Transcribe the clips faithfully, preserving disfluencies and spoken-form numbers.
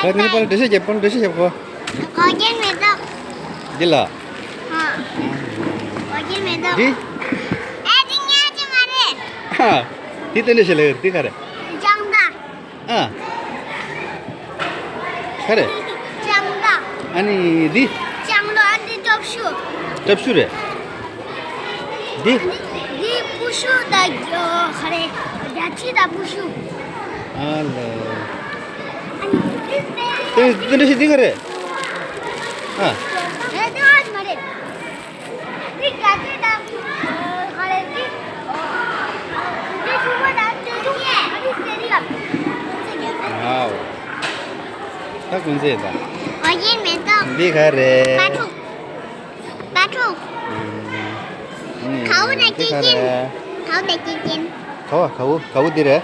ཁོ་ནི་པར་འདྲི་ཤེས་རྒྱབ། པར་འདྲི་ཤེས་རྒྱབ་ཁོ། གོ་རྒྱན་མེ་ཏོག་འདི་ལ། ཧ། གོ་རྒྱན་མེ་ཏོག་འདི། ཨེ་འདི་ཉལ་གྱི་མ་རེད། ཧ། འདི་ཏན་ཏན་ཤེས་ལེ། འདི་ག་རེ། ལྕང་ཏ། ཨ། ག་རེ། ལྕང་ཏ། ཨ་ནི་འདི། ལྕང་ཏ། ཨ་འདི་སྟོབས་ཤུགས། སྟོབས་ཤུགས་རེད། འདི། འདི་པུ་ཤུ་དང་ག་རེ། རྒྱ་ཁྱི་དང་པུ་ཤུ། ཨ་ལ། ཨ་ནི་འདི་སྟེ། དེ་དེ་འདྲ་ཞིག་འདི་ག་རེ། ཨ། རེད་དེ་ཨ་མ་རེད། འདི་རྒྱ་ཁྱི་དང་ག་རེ་འདི། འདི་ཆུང་མ་དང་འདི་ཆུང་མ་འདི་སེ་རི་ཡ། ཨའོ། ད་ཀུན་རྫས་ད། གོ་རྒྱན་མེ་ཏོག་འདི་ག་རེ། པ་ཕྲུག་པ་ཕྲུག་ཨུམ། གའུ་དང་སྐེ་རྒྱན། གའུ་དང་སྐེ་རྒྱན། གའུ་གའུ་གའུ་འདི་རེད།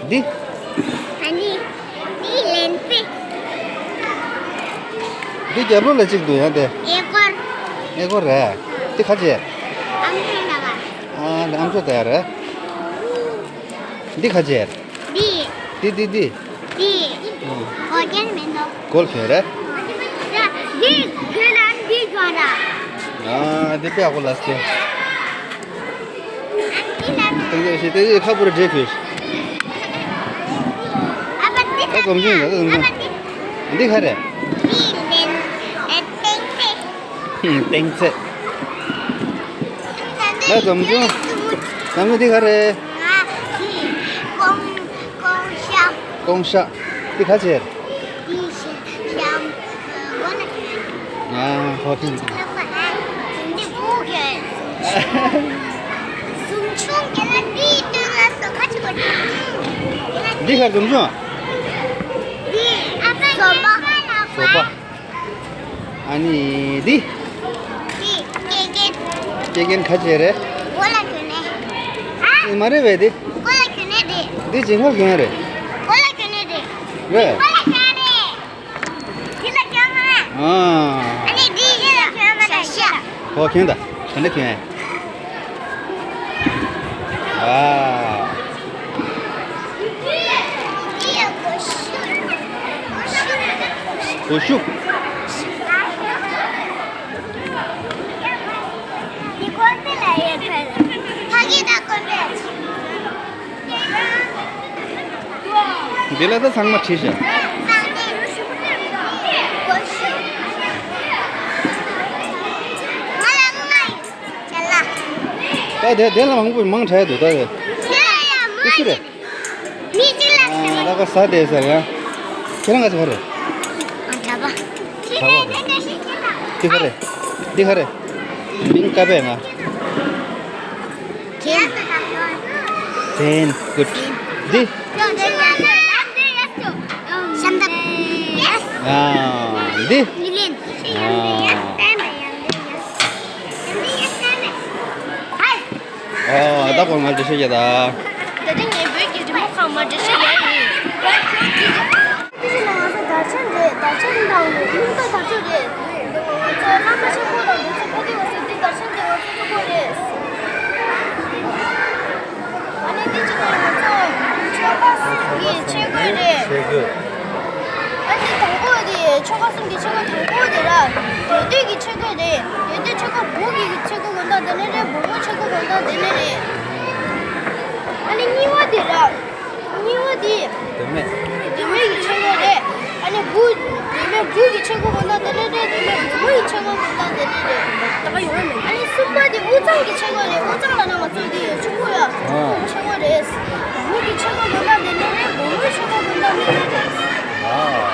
ཨུམ། འདི། ཨ་ནི། འདི་ལན་ཙེ། འདི་རྒྱབ་ལོགས་ལ་གཅིག་འདུག་ཡང་དེ། ཨེ་སྐོར། ཨེ་སྐོར་རེད། འདི་ག་ཅེ། ཨམ་ཅོག་ལ་བ། ཨ་ལ་ཨམ་ཅོག་ལྟ་ཡ་རེད། འདི་ག་ཅེ། འདི། འདི་འདི་འདི། འདི། ཨང་། གོ་རྒྱན་མེ་ཏོག་གོ་ལ་གྱོན་རེད། འདི་གྱོན་ལ་འདི་གྱོན་ར། ཨ་འདི་དཔེ་ཡག་པོ་ལ་སྐྱེ། ཨ་འདི་ལ། ཏེ་ཏེ་ཤི་ཏེ་ཏེ་ཁ་པུར་འདྲེ་གྱོན་ཤི། ཨ་ཕ་འདི་ཨ་གོམ་ཆེན་ཡོད་གོམ་ཆེན། ཨ་ཕ་འདི། འདི་ག་རེད། འདི་ལན་ཨ་ཏེང་ཚེ། ཧུམ། ཏེང་ཚེ། ལ་འཛོམས་ཆུང་། འཛོམས་ཆུང་འདི་ག་རེད། ང་ཀོང་ཀོང་ཤ། ཀོང་ཤ། འདི་ག་ཅེ། འདི་ཤ་ཤམ་གོ་ན་ཁྱོད། ང་ཧོ་ཐིན། ལག་པ་ཧ། འདི་བུ་གི། འཛོམས་ཆུང་གི་ལ་འདི་སྟོན་ལ་སོ་ཁ་ཅིག་གོ། འདི་ག་འཛོམས་ཆུང་། འདི་ཨ་ཕ་བཟོ་པ། བཟོ་པ། ཨ་ནི་འདི། འདི་སྐེ་རྒྱན། སྐེ་རྒྱན་ག་ཅེ་རེད། མགོ་ལ་གྱོན་ནས། ཨ། འདི་མ་རེད་པས་འདི། མགོ་ལ་གྱོན་ནས་རེད། འདི་མཇིང་ཁར་གྱོན་ཡ་རེད། མགོ་ལ་གྱོན་ནས་རེད། རེད། མགོ་ལ་གྱོན་རེད། འདི་ལ་གྱོན་མ། ཨ། ཨ་ནི་འདི་འདི་ལ་གྱོན་མ་ད་ཤ། ཁོ་གྱོན་ད། ག་འདྲ་གྱོན་ཡ། ཨ། གོ་ཤུབས། འདི་ལ་ད་ཚང་མ་བྲིས་ཤག་ད་དེ་དེ་ལ་མང་པོ་མང་དྲགས་འདུག་ད་དེ། ཡ་ཡ་མ་ཅི་རེད། མི་གཅིག་ལ་ཨ་ད་ཁོ་ཟ་དེ་ཟེར་ཡ། ཁྱེད་རང་ག་ཚོད་རེད། ཨ་གྲྭ་པ། གྲྭ་པ་རེད། འདི་ག་རེད། འདི་ག་རེད། མིང་ཀ་པས་ང་། ཁྱེད། ཟན། གུད། འདི། ཤམ་ཐབས། ཨ་འདི། ཨ། ཨོ། ད་གོང་མ་འགྲེལ་བཤད་རྒྱག་ད། ད་ཐེངས་ངས་བོད་ཀྱི་རི་མོ་ཁག་མ་འགྲེལ་བཤད་རྒྱག་ཡིན། དེ་བཞིན་ང་ཚོ་དར་ཆ་རེད། དར་ཆ་འདི་དང་སྙིང་སྟོབས་དར་ཆ་རེད། ང་ཚོ་བླ་མ་ཆེན་པོ་དང་འདི་ཚོ་ཕེབས་དུས་ང་ཚོ་འདི་དར་ཆ་འདི་ང་ཚོ་ཚུགས་པ་རེད། ཨ་ནི་འདི་ཅི་ནས་ང་ཚོ་ཆོལ་ཁ་གསུམ་གྱི་ཆས་གོས་རེད། ཆས་གོས། ཨ་ནི་དང་པོ་དེ་ཆོལ་ཁ་གསུམ་གྱི་ཆས་གོས་དང་པོ་དེ་ར། ཡོས་དུས་ཀྱི་ཆས་གོས་རེད། ཡོས་དུས་ཆས་གོས། བོད་ཀྱི་ཆས་གོས་དགོན་སྟངས་དེ་ནས་རེད། བོད་མོ་ཆས་གོས་དགོན་སྟངས་དེ་ནས་རེད། ཨ་ནི་གཉིས་པ་དེ་ར། གཉིས་པ་དེ། བུད་མེད། བུད་མེད་ཀྱི་ཆས་གོས་རེད། ཨ་ནི་བུ། བུད་མེད་བུ་གི་ཆས་གོས་དགོན་སྟངས་དེ་ནས་རེད། བུད་མེད་བུ་མོ་ཡི་ཆས་གོས་དགོན་སྟངས་དེ་ནས་རེད། ད་ག་ཡོང་བ་མེད། ཨ་ནི་གསུམ་པ་དེ་དབུས་གཙང་གི་ཆས་གོས་རེད། དབུས་གཙང་ལ་ན་ང་ཚོ་དེ་ཆུ་བོ་ཡ། ཨ། ཆས་གོས་རེད། བུ་གི་ཆས་གོས་དགོན་སྟངས་དེ་ནས་རེད། བུ་མོའི་ཆས་གོས་དགོན་སྟངས་དེ་ནས་རེད། ཨ།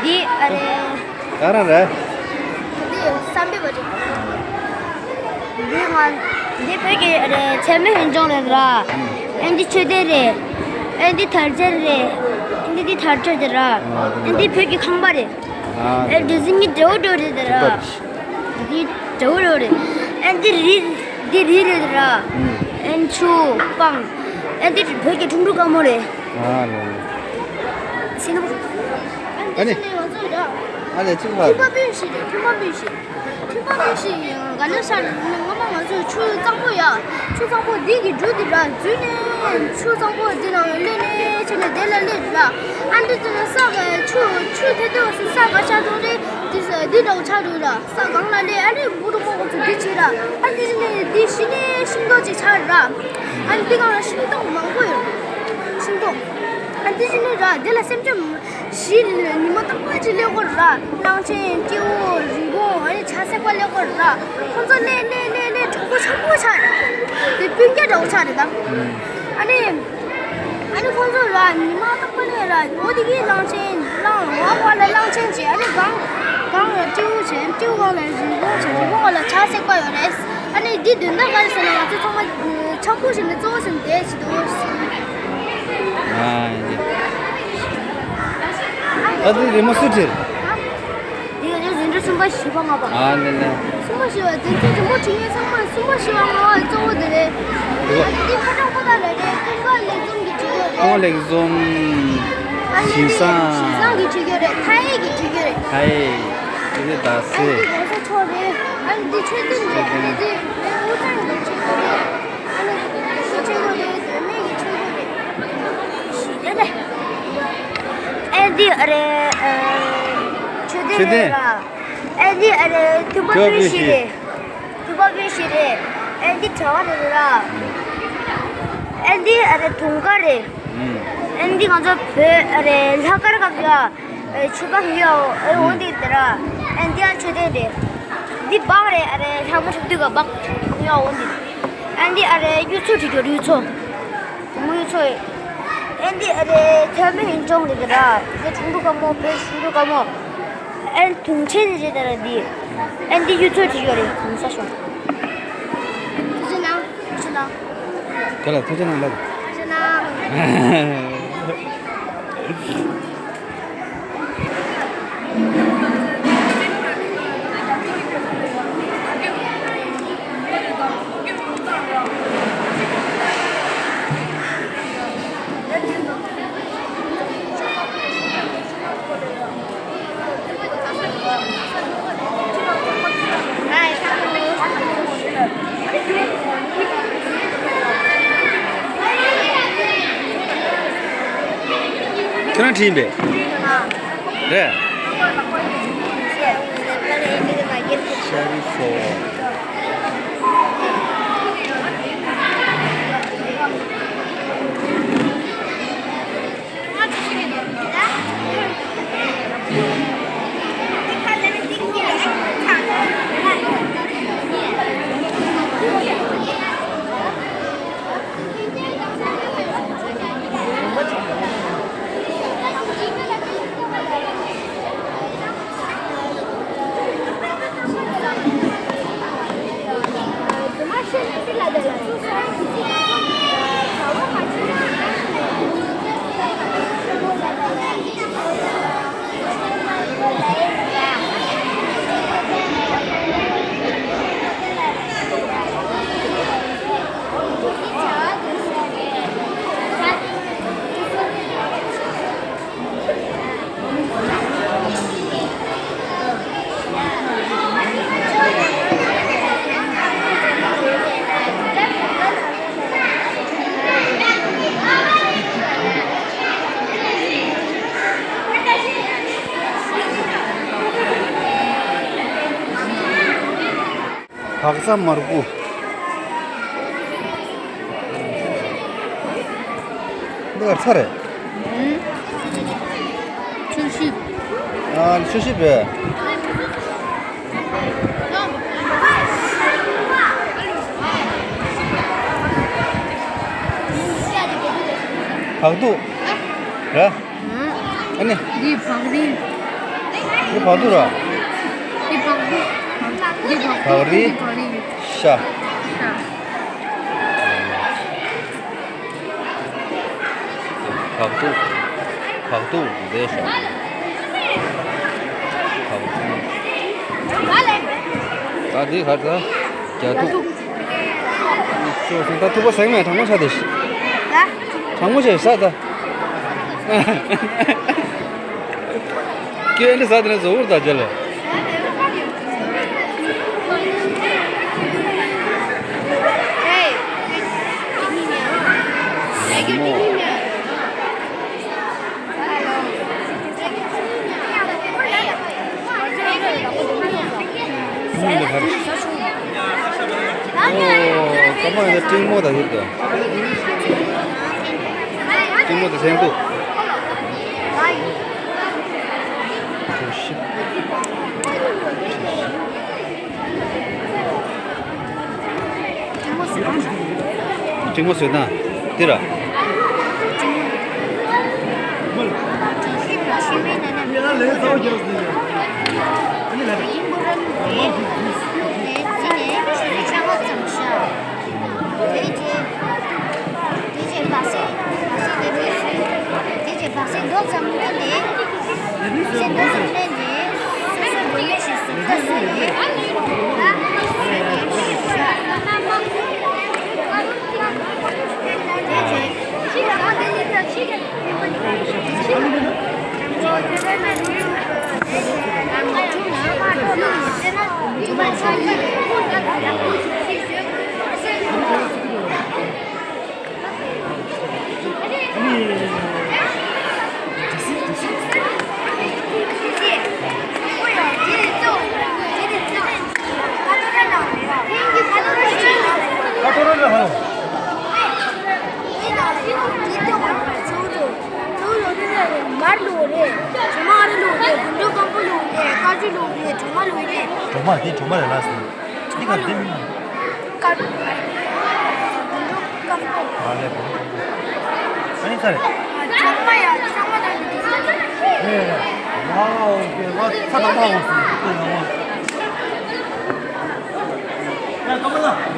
འདི་ཨ་རེ། ད་རང་རེད། འདི་བསམ་པའི་བ་རེད། འདི་ང་། འདི་བོད་ཀྱི་ཨ་རེ་ཚད་མའི་ཡུལ་ལྗོངས་རེད་ར། ཨ་འདི་མཆོད་རྟེན་རེད། ཨ་འདི་དར་ཆ་རེད། ཨ་འདི་འདི་དར་ཆ་རེད་ར། ཨ་འདི་བོད་ཀྱི་ཁང་པ་རེད། ཨ་འདི་ཟིན་གྱི་འདྲ་བོ་འདྲ་བོ་རེད་ར། འདི་འདྲ་བོ་འདྲ་བོ་རེད། ཨ་འདི་རི། འདི་རི་རེད་ར། ཨ་ཆུ་སྤང་། ཨ་འདི་བོད་ཀྱི་ཁྲུང་ཁྲུང་དཀར་མོ་རེད། ཨ་ལེ། ཤེས་ན། ཨ་ནི། ཨ་ལེ་གཅིག་ལ། ཐུམ་པ་སྤུན་བཞི་རེད། ཐུམ་པ་སྤུན་བཞི། ཐུམ་པ་སྤུན་བཞི་ག་ནས་ཤར་ནས་སྔོན་མ་ང་ཚོ་ཆུ་གཙང་པོ་ཡ། ཆུ་གཙང་པོ་འདི་གི་འབྲུ་འདི་ར་འཛུལ་ནས་ཆུ་གཙང་པོ་འདི་ནང་སླེབས་ནས་ཕྱིན་ནས་དེ་ལ་སླེབས་ར། ཨ་འདི་དེ་ནས་ས་ག་ཆུ་ཆུ་དེ་དེ་བ་སི་ས་ག་ཤར་འགྲོ་རེད། འདི་ས་འདི་འདྲ་བོ་ཆགས་འགྲོ་ར། ས་གང་ལ་སླེབས། ཨ་ནི་འབུ་རུ་མོ་གོ་ཚོ་འདི་བྱེད་ར། ཨ་འདི་ནས་འདི་ཤི་ནས་ཤིང་ཏོག་ཅིག་ཆགས་ར། ཨ་འདི་གང་ལ་ཤིང་ཏོག་མང་པོ་ཡོད། ཤིང་ཏོག་ཨ་འདི་ཤི་ནས་ར་འདི་ལ་སེམས་ཅན་བཞི་ཉི་མ་རྟག་པར་ཅིག་སླེབས་ཀྱི་ར། གླང་ཆེན། སྤྱི་བོ། རི་བོང་། ཨ་ནི་བྱ་སྲེག་པ་སླེབས་ཀྱི་ར། ཁོང་ཚོ་སླེབས་སླེབས་སླེབས་སླེབས་གྲོགས་པོ་ཆེན་པོ་ཆགས་རེད། དེ་སྤུན་ཀྱག་འདྲ་བོ་ཆགས་རེད་ད། ཨ་ནི། ཨ་ནི་ཁོང་ཚོ་ར་ཉི་མ་རྟག་པར་སླེབས་ར། འོ་དེ་གི་གླང་ཆེན། གླང་། འོ་བ་ལ་གླང་ཆེན་བྱས། ཨ་ནི་གང་གང་ལ་སྤྱི་བོ་བྱས། སྤྱི་བོ་གང་ལ་རི་བོང་བྱས། རི་བོང་གང་ལ་བྱ་སྲེག་པ་ཡོད་རེད། ཨ་ནི་འདི་དོན་དག་ག་རེ་ཟེར་ན་ང་ཚོ་ཚང་མ་ཆང་ཕུད་བྱས་ནས་གཙོ་བོ་བྱས་ནས་བསྡད་བྱེད་དོ། ཨ་འདི་རི་མོ་སུ་བྲིས། འདི་ཡོད་ན་འཛིན་གྲྭ་གསུམ་པ་བཞི་པ་ལྔ་པ། ཨ་ནི་ནི། གསུམ་པ་བཞི་པ་འཛིན་གྲྭ་རི་མོ་བྲིས་མཁན་ཚང་མ་གསུམ་པ་བཞི་པ་ལྔ་པ་གཙོ་བོ་དེ་རེད། འདི་ཁ་གྲངས་པོ་ད་རེད་རེད། ཀུན་དགའ་ལེགས་འཛོམས་ཀྱི་བྲིས་ཡོད་རེད། ཀུན་དགའ་ལེགས་འཛོམས། ཨ་ནི་ཞིང་སང་། ཞིང་སང་གི་བྲིས་ཡོད་རེད། མཐའ་ཡས་ཀྱི་བྲིས་ཡོད་རེད། མཐའ་ཡས། དེ་ནི་ཟླ་ཟེར། ཨ་ནི་འདི་གོང་ས་མཆོག་རེད། ཨ་ནི་འདི་མཆོད་རྟེན་རེད། ཨ་ནི་འདི་དབུས་གཙང་གི་བྲིས་ཡོད་རེད། ཨ་ནི་འདི་ཆོས་གོས་རེད། བུད་མེད་ཀྱི་ཆོས་གོས་རེད། ཨེ་འདི་ཨ་རེ། ཨ། མཆོད་རྟེན་མཆོད་རྟེན་རེད་ལ། ཨེ་འདི་ཨ་རེ། ཐུམ་པ་སྤུན་བཞི་རེད། ཐུམ་པ་སྤུན་བཞི་རེད། ཨེ་འདི་གྲྭ་པ་རེད་ལ། ཨེ་འདི་ཨ་རེ། དུང་དཀར་རེད། ཨེ་འདི་ང་ཚོ་བོད་ཨ་རེ་ལྷག་དཀར་སྐབས་ཡ། ཨེ་ཆོས་པ་ཡ། ཨེ་འོ་འདི་དེ་ར། ཨེ་འདི་ཨ་མཆོད་རྟེན་རེད། འདི་སྦག་རེད། ཨ་རེ་ལྷ་མོ་འཁྲབ་དུས་ཀ་སྦག་ཡ་འོ་འདི། ཨེ་འདི་ཨ་རེ་གཡུ་མཚོ་བྲིས་རྒྱུ་གཡུ་མཚོ། བུ་མོ་གཡུ་མཚོ་ཡིན། ཨེ་འདི་ཨ་རེ་ཐའེ་ཝན་ཡུལ་ལྗོངས་རེད་དེ་ར། འདི་ཁྲུང་ཁྲུང་དཀར་མོ། བོད་ཁྲུང་ཁྲུང་དཀར་མོ། ཨེ་དུང་ཆེན་རེད་དེ་ར་འདི། ཨེ་འདི་གཡུ་མཚོ་བྲིས་ཡོད་རེད། གོང་ས་མཆོག་ཐུགས་རྗེ་གནང་། ཐུགས་རྗེ་གནང་། ག་ལ་ཐུགས་རྗེ་གནང་ལབ། ཐུགས་རྗེ་གནང་། ཁྱེད་རང་བྲིས་ཡིན་པས། རེད། ཤ་རི་ཕོ། ལག་ཚ་མར་ཁུ། འདི་ག་ཚ་རེད། ཨུམ། བཅུ་བཞི། ཨ། བཅུ་བཞི་རེད། བག་དུག་རེད། ཨ་ནི། འདི་བག་རིལ། འདི་བག་དུག་ར། འདི་བག་དུག་འདི་བག་དུག་བག་རིལ། འདི་བག་རིལ། ཤ། ཤ། བག་དུག་བག་དུག་འདི་ཤ། བག་དུག་ད་འདི་ག་ད་རྒྱ་དུག་ཤོག་སོང་། ད་ཐུག་པ་ཟེགས་མེད། གྲང་མོ་ཆ་དེ་ཤི། གྲང་མོ་ཆ་ཟ་ད། ཁྱོད་འདི་ཟ་དེ་ནས་བཟོ་བོར་ད་རྒྱ་ལ། ཨོ། ཀ་མ་ཡིན་ན་ཀྲིང་མོ་ད་ཡོད་དོ། ཀྲིང་མོ་ད་སེང་དུ། ཀྲིང་མོ་བཟོས་ན་འདི་ར། མར་ལུག་རེད། ཇོ་མ་རེད་ལུག་རེད། དགུན་འབྲུ་སྐམ་པོ་ལུག་རེད། དཀར་ཆུ་ལུག་རེད། གྲོ་མ་ལུག་རེད། གྲོ་མ་དེ་གྲོ་མ་རེད་ལ་སོང་། འདི་ག་དེ་མིན་ན། དཀར་ཆུ་ལུག་སྐམ་པོ། ཨ་ལས་པོ། ཨ་ནི་ས་རེད། ཚང་མ་ཡ་ཚང་མ་དང་ནི་དེ་ས་རེད། ཨེ། ཝའོ། ཨོ་ཁེ། ང་ཚ་དང་མ་འོང་སོང་། ཁོ་ཡང་། ཡ་ཀ་མ་ལ།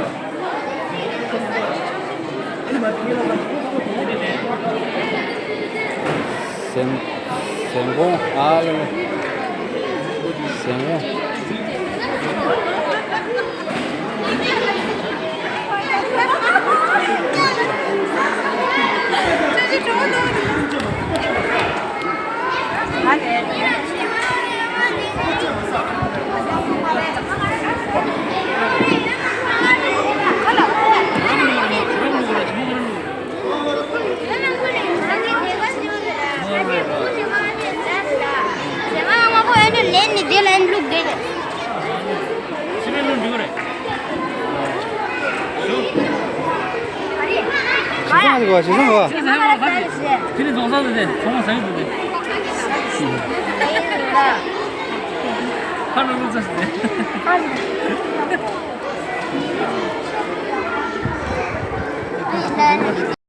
སེམས། སེམས་ཁོང་ཨ་ལ་ལ། སེམས་ཁོང་། ཞེ་སང་རེད་བ། ཞེ་སང་རེད་བ། དེ་ནི་རྫོང་སར་དེ་ཚོང་མ་ཟ་ཡི་འདུག་དེ། ཁ་ལོ་ལོ་ཙམ་ཞིག་དེ།